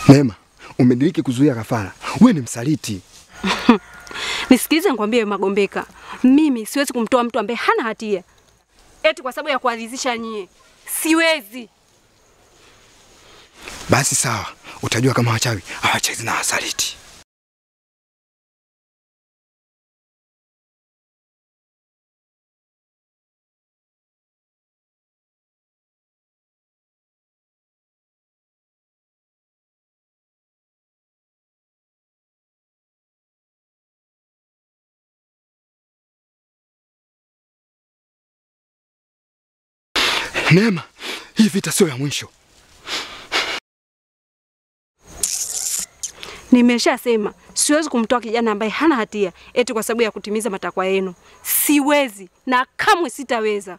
Neema, umediriki kuzuia kafara. Wewe ni msaliti. Nisikilize nikwambie Magombeka. Mimi siwezi kumtoa mtu ambaye hana hatia eti kwa sababu ya kuadhizisha nyie. Siwezi. Basi sawa, utajua kama wachawi hawachezi na wasaliti. Neema, hii vita sio ya mwisho. Nimeshasema siwezi kumtoa kijana ambaye hana hatia eti kwa sababu ya kutimiza matakwa yenu. Siwezi na kamwe sitaweza.